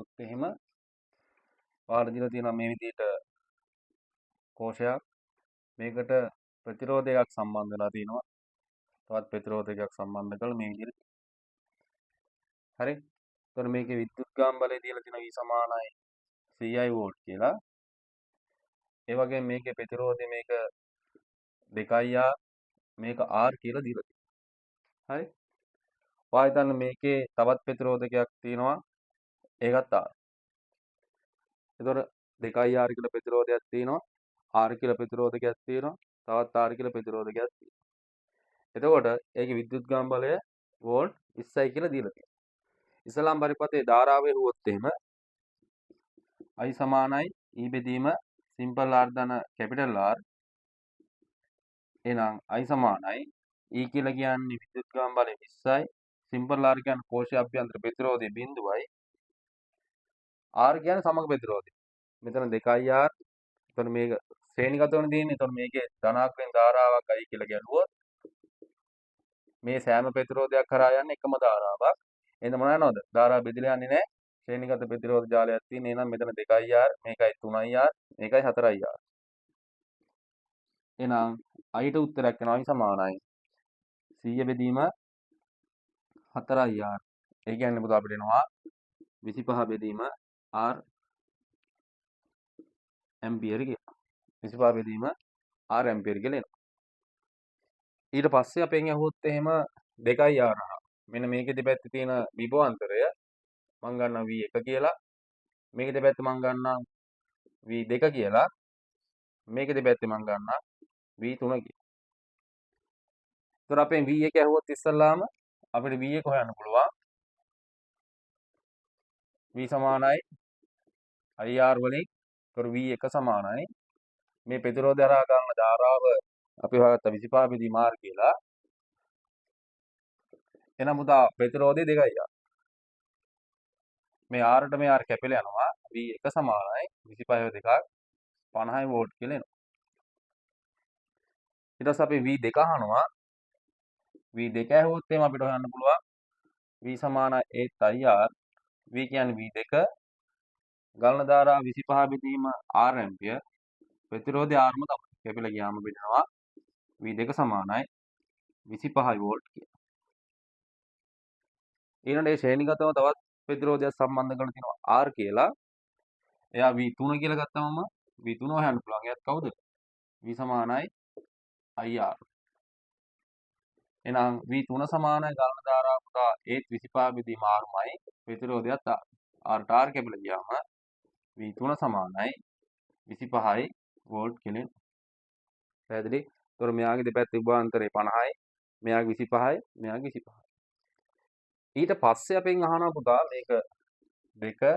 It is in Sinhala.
ගත්තොත් එහෙම ඔයාලා දීලා තියෙනවා මේ විදිහට කෝෂයක්. මේකට ප්‍රතිරෝධයක් සම්බන්ධ වෙලා තියෙනවා. තවත් ප්‍රතිරෝධකයක් සම්බන්ධ කරලා මේ විදිහට. හරි. එතකොට මේකේ විද්‍යුත් ගාම බලය දීලා තියෙනවා E සමානයි CI volt කියලා. ඒ වගේම මේකේ ප්‍රතිරෝධය මේක 2R මේක R කියලා දීලා තියෙනවා. හරි. ඔයා හිතන්න මේකේ තවත් ප්‍රතිරෝධකයක් තියෙනවා. ඒකත් R. එතකොට 2R කියලා ප්‍රතිරෝධයක් තියෙනවා. R කියලා ප්‍රතිරෝධකයක් තියෙනවා. තවත් R කියලා ප්‍රතිරෝධකයක් තියෙනවා. එතකොට ඒකේ විද්‍යුත් ගාම බලය වෝල්ට් 20යි කියලා දීලා තියෙනවා. ඉස්ලාම් පරිපථයේ ධාරාව එරුවොත් එහෙම I සමානයි E බෙදීම සිම්පල් R ධන කැපිටල් R. එහෙනම් I සමානයි E කියලා කියන්නේ විද්‍යුත් ගාම බලය 20යි, සිම්පල් R කියන්නේ කෝෂ අභ්‍යන්තර ප්‍රතිරෝධය බිඳුවයි, R කියන්නේ සමග ප්‍රතිරෝධය. මෙතන 2R. එතකොට මේක ශ්‍රේණිගතවන තියෙන්නේ. එතකොට මේකේ ධනාත්මක ධාරාවක් I කියලා ගැලුවොත් මේ සෑම ප්‍රතිරෝධයක් කරා යන්නේ එකම ධාරාවක්. එහෙනම් මොනවා යනවද? ධාරාව බෙදලා යන්නේ නැහැ. ශ්‍රේණිගත ප්‍රතිරෝධ ජාලයක් තියෙන. එහෙනම් මෙතන 2R, මේකයි 3R, මේකයි 4R. එහෙනම් I ට උත්තරයක් වෙනවා I සමානයි 100 බෙදීම 4R. ඒ කියන්නේ පුතා අපිට එනවා 25 බෙදීම R ampere කියලා. 25 බෙදීම R ampere කියලා එනවා. ඊට පස්සේ අපෙන් ඇහුවොත් එහෙම 2R මෙන්න මේකේ දෙපැත්තේ තියෙන විභවාන්තරය මං ගන්නවා V1 කියලා. මේකේ දෙපැත්ත මං ගන්නවා V2 කියලා. මේකේ දෙපැත්තේ මං ගන්නවා V3 කියලා. ඒතර අපෙන් V1 ඇහුවොත් ඉස්සල්ලාම අපිට V1 හොයන්න පුළුවන්. V සමානයි IR වලින්. ඒතර V1 සමානයි මේ ප්‍රතිරෝධය හරහා ගන්න ධාරාව අපි හොයාගත්ත 25 බෙදීම R කියලා. එහෙනම් පුතා ප්‍රතිරෝධය 2R. මේ R ට මේ R කැපිලා යනවා. V1 සමානයි 25 2ක් 50 වෝල්ට් කියලා එනවා. ඊට පස්සේ අපි V2 අහනවා. V2 ඇහුවොත් එහෙම අපිට හොයන්න පුළුවන් V සමානයි ඒත් IR. V කියන්නේ V2 ගලන ධාරාව 25 බෙදීම R ampere, ප්‍රතිරෝධය R ම තමයි. කැපිලා ගියාම බෙදෙනවා V2 සමානයි 25 වෝල්ට් කියලා. ඊළඟට ඒ ශ්‍රේණිගතව තවත් ප්‍රතිරෝධයක් සම්බන්ධ කරලා තිනවා R කියලා. එයා V3 කියලා ගත්තමම V3 හොයන්න පුළුවන්. එයාත් කවුද? V සමානයි IR. එහෙනම් V3 සමානයි ගලන ධාරාව පුතා ඒත් 25 බෙදීම R මයි, ප්‍රතිරෝධයත් R. R ට R කැපිලා ගියාම V3 සමානයි 25යි වෝල්ට් කියලා එනවා. පැහැදිලි? ඒතකොට මෙයාගේ දෙපැත්තේ විභවාන්තරය 50යි, මෙයාගේ 25යි, මෙයාගේ 25යි. ඊට පස්සේ අපෙන් අහනවා පුතා මේක 2